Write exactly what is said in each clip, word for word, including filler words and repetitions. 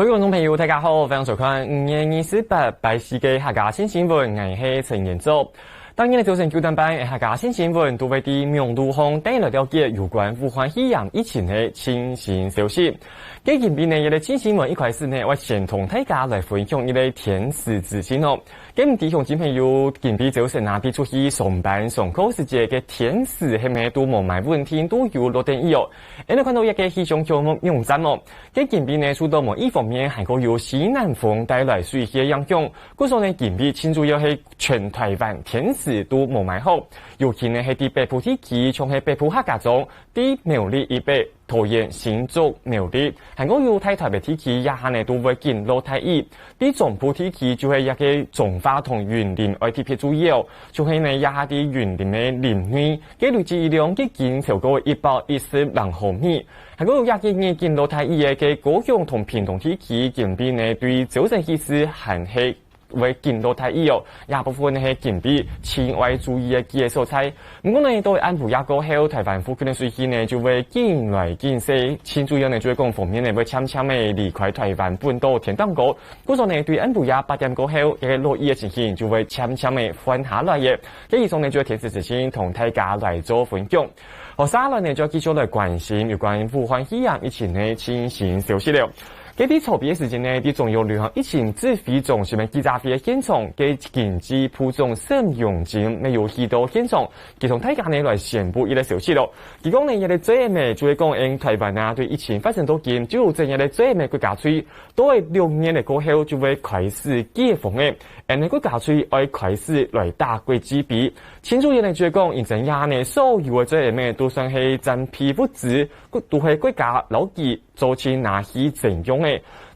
各位觀眾朋友，大家好，歡迎收看五月二十八拜四个客家新新聞，𠊎係陳延祖。當然，朝晨九點半个客家新新聞都會在網路項帶來了解有關武漢肺炎疫情个最新消息。該今晡日呢，這個新新聞一開始呢，𠊎先同大家來分享一個天時資訊哦。 該毋知鄉親朋友今晡朝晨啊，在出去上班上課時節个天時係毋係都無麼穩定，都有落等雨哦。𠊎等看到一個氣象局網站哦，該今晡日呢，受到無意方面還過有西南風帶來水氣个影響，故所呢，今晡日盡主要係全臺灣天時都無麼好，尤其呢係在北部地區，像係北部客家庄、在苗栗以北、 桃園、新竹、苗栗，還過有大台北地區這下呢都會緊落大雨。在中部地區就係這個彰化同雲林愛特別注意哦，就係呢這下在雲林个林內，該累積雨量已經超過一百一十零毫米。還過有這幾日緊落大雨个該高雄同屏東地區，今晡日呢對朝晨起勢還係 會緊落大雨哦，這部分呢係今晡日盡愛注意个幾個所在。毋過呢，到暗晡夜過後，臺灣附近个水氣呢就會緊來緊細，盡主要呢就係講鋒面呢會漸漸个離開臺灣本島天頂高。故所呢，對暗晡夜八點過後，這個落雨个情形就會漸漸个緩下來个。該以上呢就係天時資訊同大家來做分享。好，接下來呢就繼續來關心有關武漢肺炎疫情个最新消息了。 該在昨晡个時間呢，在中央流行疫情指揮中心个記者會个現場，該經濟部長沈榮津乜有去到現場，佢同大家呢來宣布一個消息咯。佢講呢，這個嘴仔尾就係講，𠊎等臺灣啊，對疫情發生到今，就有這個嘴仔尾國家隊，到了六月个過後就會開始解封个，𠊎等國家隊愛開始來打國際杯。盡主要呢就係講，因為這下呢，所有个嘴仔尾都算係戰備物資，都係國家摎佢 做陣拿去徵用个。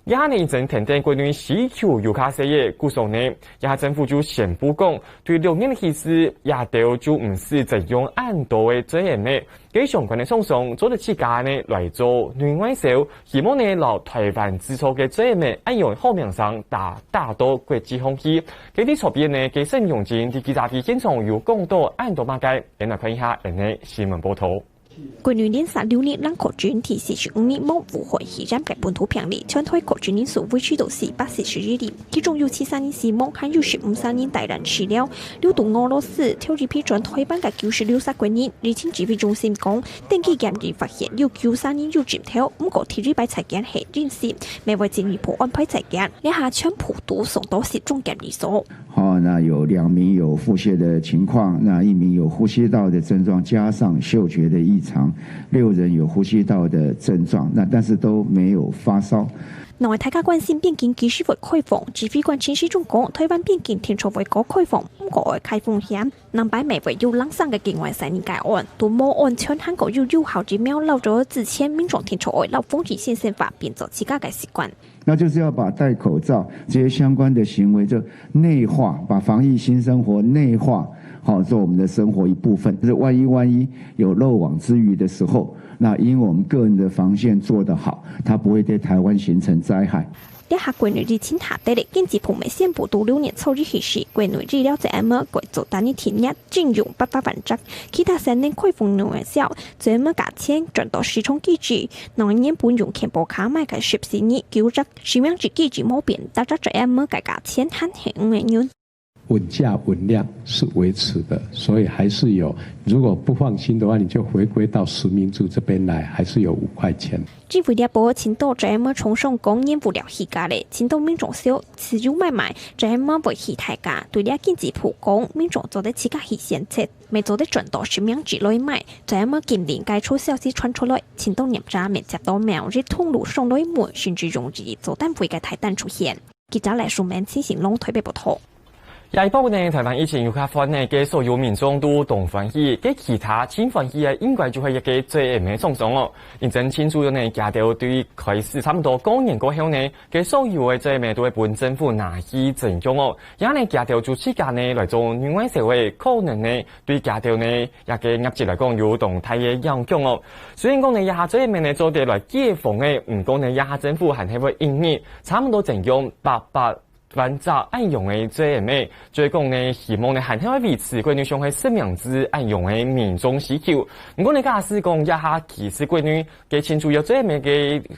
這下呢，因為等等國內需求又較細个，故所呢，這下政府就宣布講，對六月起勢，這兜就毋使徵用恁多个嘴仔尾。該相關个廠商做得自家呢來做內外銷，希望呢摎臺灣製造个嘴仔尾恁樣好名聲打，打到國際上去。該在昨晡呢，該沈榮津在記者會現場有講到恁多麼个，𠊎等來看一下𠊎等个新聞報導。 國內連續六日零確診，第四十五日無武漢肺炎个本土病例，全台確診人數維持到四百四十一人，其中有七十人死亡，還有十五人待等治療。流動俄羅斯，頭一批轉臺灣个九十六儕國人，疫情指揮中心講，登記檢疫發現有九十人有症頭，毋過第二擺採檢係陰性，乜會進一步安排採檢，這下全部都送到集中檢疫所。 哦，那有兩名有腹瀉的情況，那一名有呼吸道的症狀，加上嗅覺的異常，六人有呼吸道的症狀，那但是都沒有發燒。另外，大家關心邊境幾時會開放，指揮官陳時中講，臺灣邊境定著會過開放，毋過愛看風險，南北乜會有零星个境外徙入个案，都無案全還過有有效疫苗摎著之前民眾定著愛摎防疫新生活變做自家个習慣。 那就是要把戴口罩這些相關的行為就內化，把防疫新生活內化，好，做我們的生活一部分。就是萬一，萬一有漏網之魚的時候，那因為我們個人的防線做得好，它不會對臺灣形成災害。這下國內疫情下跌咧，經濟部乜宣布到六月初一起勢，國內醫療嘴仔尾改做單日定額， 只用八百萬隻，其他省能開放內外銷，嘴仔尾價錢轉到市場機制，若原本用健保卡買个十四日九隻，實名制機制無變，逐隻嘴仔尾个價錢還係五個銀。穩價穩量是維持的，所以還是有，如果不放心的話，你就回歸到實名制這邊來，還是有五塊錢。 指揮這波青島嘴仔尾廠商講原物料起價咧，青島民眾少，自由買賣，嘴仔尾會起大價。對這經濟部講，民眾做得自家去選擇，乜做得轉到實名制來買，嘴仔尾禁令該出消息傳出來，青島業者乜接到每日通路上來問，甚至容易做單位个大單出現。記者賴淑敏、陳信龍臺北報導。 這一波呢，臺灣疫情有較緩呢，該所有民眾都當歡喜，該其他盡歡喜个應該就係一個嘴仔尾廠商哦。因為盡主要呢，佢兜對開始差毋多過年過後呢，該所有个嘴仔尾都會分政府拿去徵用哦。這呢，佢兜就自家呢來做內外銷个，可能呢，對佢兜呢，這個業績來講有當大个影響哦。雖然講呢，這下嘴仔尾呢做得來解封个，毋過呢，這下政府還係會一日差毋多徵用八百 萬隻恁樣个嘴仔尾，所以講呢，希望呢，還係愛維持國內像係實名制恁樣个民眾需求。毋過呢，假使講這下其實國內个盡主要嘴仔尾个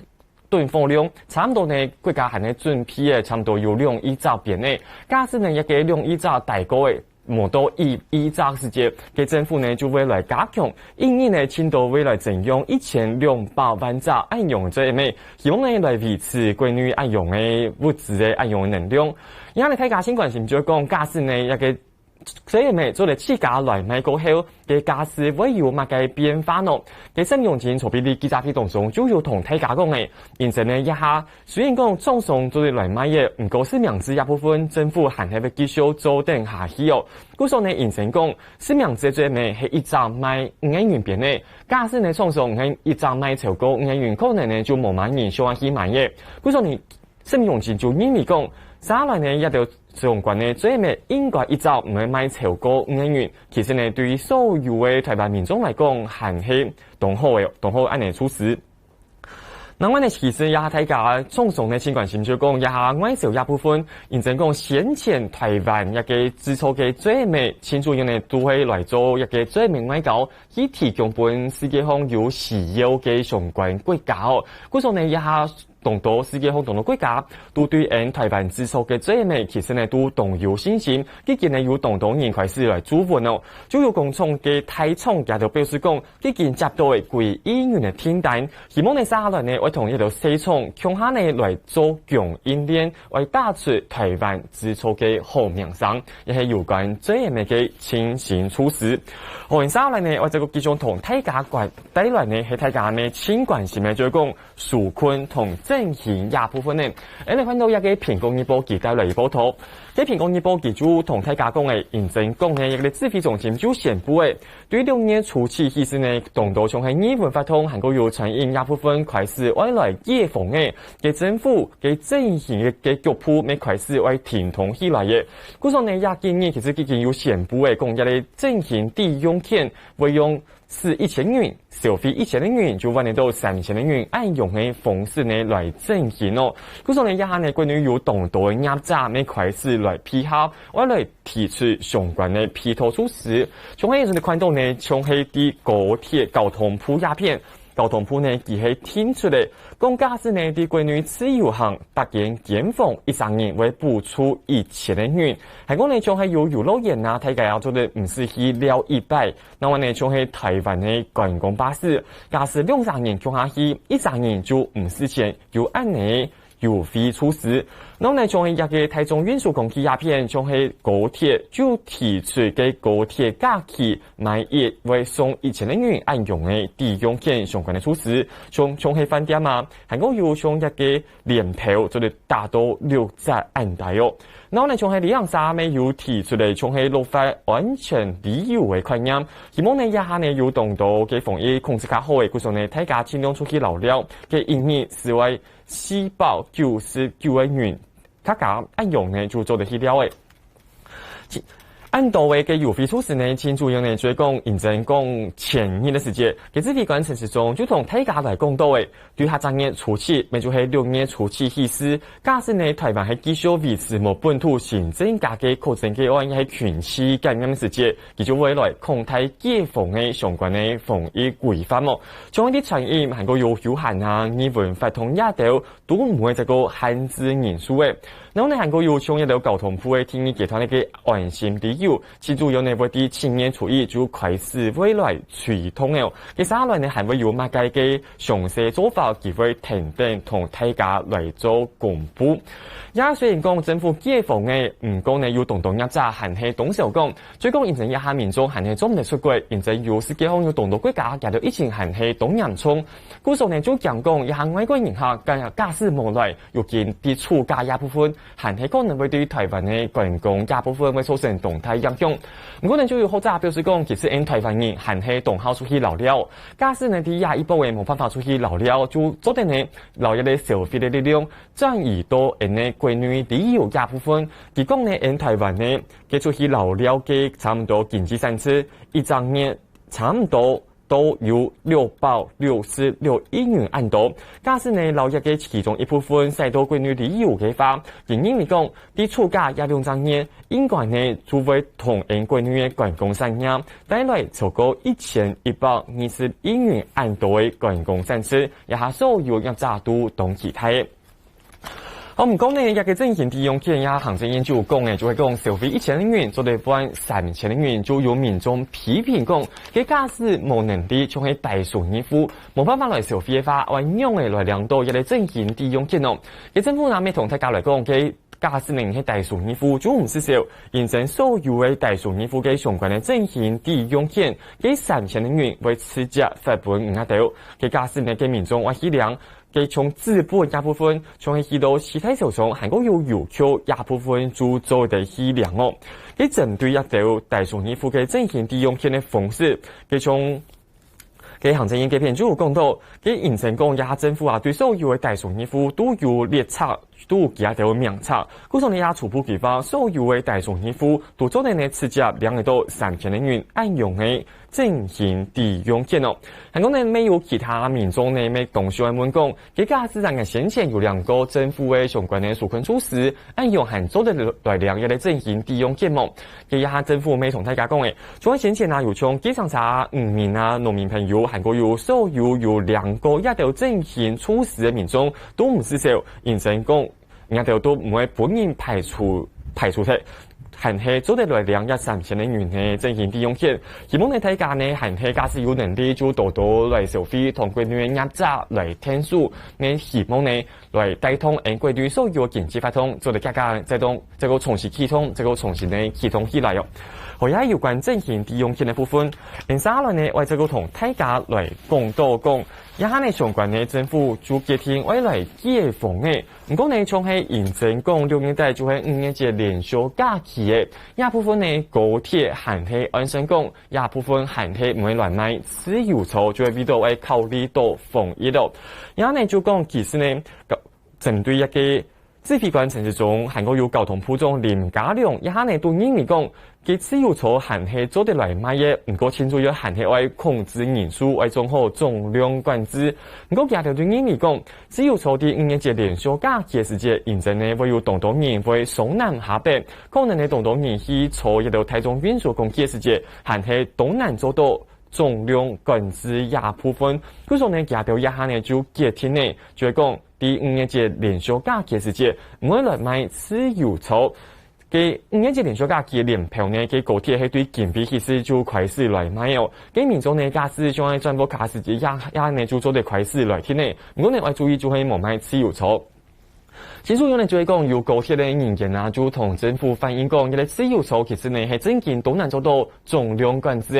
囤貨量，差毋多呢，國家還係準備个差毋多有兩億隻邊仔。假使呢，這個兩億隻大過个，無到一億隻時節，該政府呢就會來加強，一日呢，差毋多會來徵用一千兩百萬隻恁樣个J M A，希望呢來維持國內恁樣个物資个恁樣个能量。這下呢，大家先關心就係講，假使呢，這個J M A做得自家來賣過後，該價數會有麼个變化呢？該沈榮津在這位記者會當中就有同大家講个，因此呢，這下雖然講廠商做得來賣个，毋過實名制這部分政府還係會繼續做等下去哦。故所呢，因此講，實名制J M A係一隻賣五個銀邊仔，假使呢廠商係一隻賣超過五個銀，可能呢就無麼人想愛去買个。故所呢，沈榮津就認為講，接下來呢，這兜相關个J M A應該一隻毋會賣超過五個銀。其實呢，對於所有个台灣民眾來講，還係當好个，當好恁樣个措施。另外呢，其實這下大家廠商呢，盡關心就講，這下外銷這部分，因為講先前台灣這個製造个J M A，盡主要呢都係來做這個J M A外銷，去提供分世界上有需要个相關國家哦。故所呢，這下當多世界上當多國家都對𫣆台灣製造个J M A，其實呢都當有信心，最近呢有當多人開始來注文哦。就有工廠个大廠，佢兜表示講， 已經接到个幾億銀个訂單，希望呢接下來呢會同這兜細廠共下呢來做供應鏈，會打出台灣製造个好名聲，也係有關J M A个振興措施。好，接下來呢，𠊎再繼續同大家關帶來呢，係大家呢盡關心个，就係講紓困同振興這部分呢。𫣆來看到這個蘋果日報佢帶來个報導，該蘋果日報佢就同大家講个，因為講呢，這個指揮中心就宣布个， 對六月初七起勢呢，當多像係藝文活動，還過有餐飲這部分開始愛來解封个，該政府个振興个个腳步乜開始愛停動起來个。故所呢，這幾日其實已經有宣布个，講這個振興抵用券會用使一千元，消費一千个銀就換得到三千个銀，恁樣个方式呢來振興哦。故所呢，這下呢，國內有當多个業者乜開始來配合，愛來 提出相關个配套措施。像係𫣆看到呢，像係在高鐵交通部這片，交通部呢，佢係定出个，講假使呢，在國內自由行八間間房，一儕人會補助一千个銀。還講呢，像係有遊樂園啊，大家也做得毋使去尞一擺。另外呢，像係台灣个觀光巴士，假使兩儕人共下去，一儕人就毋使錢，有恁樣 優惠措施。然後呢，像係這個大眾運輸工具這片，像係高鐵就提出个高鐵假期買一會送一千个銀恁樣个抵用券相關个措施，像，像係飯店啊，還過有像這個聯票做得打到六折恁大哦。然後呢，像係旅行社乜有提出个，像係落發安全旅遊个概念，希望呢，這下呢有當多个防疫控制較好个，故所呢，大家盡量出去尞尞，个一日使會 四百九十九个銀，價格恁樣呢就做得去尞个。恁多个个優惠措施呢，盡主要呢，就係講，因為講前日个時節，該指揮官陳時中就同大家來講到个，對下隻月初七，乜就係六月初七起勢，假使呢，台灣係繼續維持無本土新增加个確診个案，也係群聚感染个時節，佢就會來擴大解封个相關个防疫規範哦。像係餐飲，還過有休閒啊、藝文活動這兜， 都毋會再過限制人數个。然後呢，還過有像這兜交通部个第二階段个安心旅遊，盡主要呢會在七月初一就開始會來推動了。接下來呢，還會有麼个个詳細做法，佢會等等同大家來做公布。也雖然講政府解封个，毋過呢有當多業者還係當少講， 就講因為這下民眾還係做毋得出國，因為有世界上有當多國家，佢兜疫情還係當嚴重。故所呢，就驚講這下外國人客假，假使無來，尤其在暑假這部分，還係可能會對台灣个觀光這部分會造成當大影響。毋過呢，就有學者表示講，其實𫣆台灣人還係當好出去尞尞。假使呢，在這一步个無辦法出去尞尞，就做得呢，摎這個消費个力量轉移到𫣆个國內旅遊這部分。佢講呢，𫣆台灣呢， 該出去尞尞个差毋多經濟產值，一隻月差毋多都有六百六十六億元恁多。假使呢，留一个其中一部分使到國內旅遊个話，佢認為講，在暑假這兩隻月，應該呢就會同𫣆國內个觀光產業帶來超過一千一百二十億元恁多个觀光產值，這下所有業者都當期待。 好，毋過呢，這个振興抵用券這行政院就講个，就係講消費一千元做得換三千元，就有民眾批評講，該假使無能力，像係低收入戶，無辦法來消費个話，愛仰仔來領到這个振興抵用券哦？該政府呢，也同大家來講，該假使呢係低收入戶，就毋使愁，因為所有个低收入戶个相關个振興抵用券，該三千元會直接發分你兜。該假使呢，該民眾愛去領， 該從紙本這部分，像係去到市大超商，還過有郵局這部分就做得去領哦。該針對這兜低收入戶个振興抵用券个方式，該從該行政院該片就有講到，該因為講這下政府啊，對所有个低收入戶都有列冊，都有佢兜名冊，故所呢，這初步計畫，所有个低收入戶都做得呢直接領得到三千个銀恁樣个 振興抵用券哦。還過呢，乜有其他民眾呢，乜當想愛問講，該假使𠊎先前有領過政府个相關个紓困措施，恁樣還做得來領這个振興抵用券無？該這下政府乜同大家講个，像先前啊，有像計程車、漁民啊、農民朋友，還過有所有有領過這兜振興措施个民眾，都毋使愁，因為講 𠊎兜都毋會分人排除，排除忒，還係做得來領這三千个銀个振興抵用券。希望呢大家呢，還係假使有能力就多多來消費，同國內个業者來𢯭手，呢希望呢來帶動𫣆國內所有經濟活動，做得加加再動，再過重新啟動，再過重新呢啟動起來哦。好，這有關振興抵用券个部分，接下來呢，𠊎再過同大家來講到講，這下呢相關呢政府就決定愛來解封个 毋過呢，像係因為講六月底就係五月節連休假期个，這部分呢高鐵還係按算講，這部分還係毋會來賣自由座，就係為著愛考慮到防疫咯。然後呢就講其實呢，針對這个指揮官陳時中，還過有交通部長林佳龍，這下呢都認為講， 該自由座還係做得來賣个，毋過盡主要還係愛控制人數，愛做好總量管制。毋過佢兜就認為講，自由座在五月節連休假期个時節，因為呢會有當多人會上南下北，可能呢當多人去坐這兜大眾運輸工具个時節，還係當難做到總量管制這部分。故所呢，佢兜這下呢就決定呢，就係講，在五月節連休假期个時節，毋會來賣自由座。 該五月節連休假期个聯票呢，該高鐵係對今晡日起始就開始來賣哦。該民眾呢，假使想愛轉屋下時節，也，也呢就做得開始來訂呢。毋過呢，愛注意就係莫買自由座。盡主要呢，就係講有高鐵个人員啊，就同政府反映講，這个自由座其實呢，係正經當難做到總量管制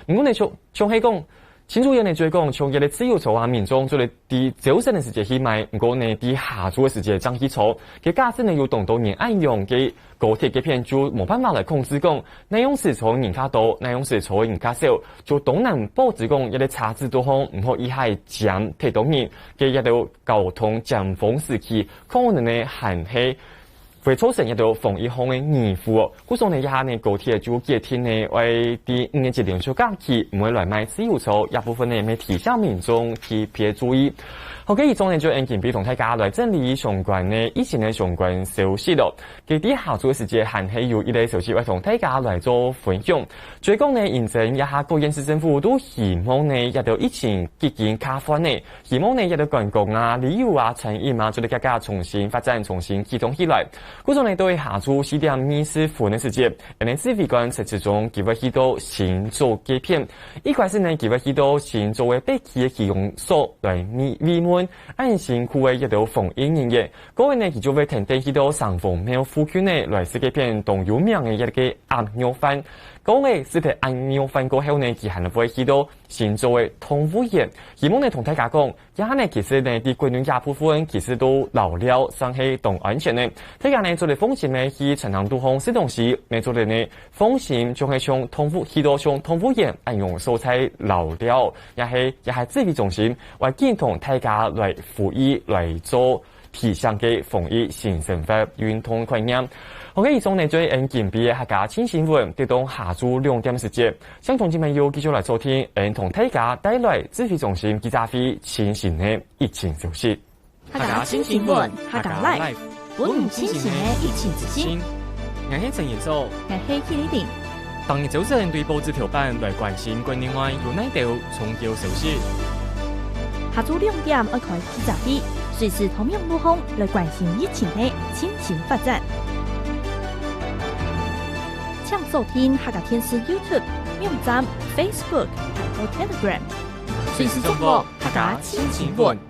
个。毋過呢，像，像係講， 盡主要呢，就係講，像這个自由座啊，民眾做得在朝晨个時節去買，毋過呢，在下晝个時節正去坐。該假使呢，有當多人恁樣，該高鐵該片就無辦法來控制講，哪央時坐人較多，哪央時坐人較少，就當難保證講，這个車子肚項毋好一下尖忒多人，該這兜交通尖峰時期，可能呢，還係 會造成一兜防疫項个疑慮哦。故所呢，這下呢，高鐵就決定呢，愛在五月節連休假期，毋會來賣自由座，這部分呢，乜提醒民眾特別注意。好，該以上呢，就𫣆今晡日同大家來整理相關个疫情个相關消息咯。該在下晝个時節，還係有一个消息愛同大家來做分享。就係講呢，因為這下各縣市政府都希望呢，這兜疫情已經較緩呢， 希望呢，這兜觀光啊、旅遊啊、餐飲啊，做得加加重新發展、重新啟動起來。故所呢，到下晝四點二十分个時節，𫣆个指揮官陳時中佢會去到新竹該片。一開始呢，佢會去到新竹个北區个區公所來慰，慰問恁辛苦个這兜防疫人員。過後呢，佢就會跈等去到城隍廟附近呢，來食該片當有名个一个鴨肉飯。講个食忒鴨肉飯過後呢，佢還會去到 新竹个動物園。希望呢同大家講，這下呢其實呢，在國內這部分其實都遶尞，算係當安全呢。大家呢做得放心个去餐廳肚項食東西，乜做得呢放心，像係像動物，去到像動物園恁樣所在遶尞，也係，也係指揮中心，會緊同大家來呼籲來做 提醒个防疫新生活運動概念。好个，以上呢就係𫣆今晡日个客家新新聞，直到下晝兩點時節，鄉親朋友繼續來收聽𫣆同大家帶來指揮中心記者會最新个疫情消息。客家新新聞，客家Live，分你清醒个疫情資訊。𠊎係陳彥祖，𠊎係K麗玲。當日朝晨對報紙頭版來關心國內外有哪兜重要消息。下晝兩點愛開記者會，隨時同樣路項來關心疫情个最新發展。請鎖定客家電視YouTube、網站、Facebook，還有Telegram，隨時掌握客家新新聞。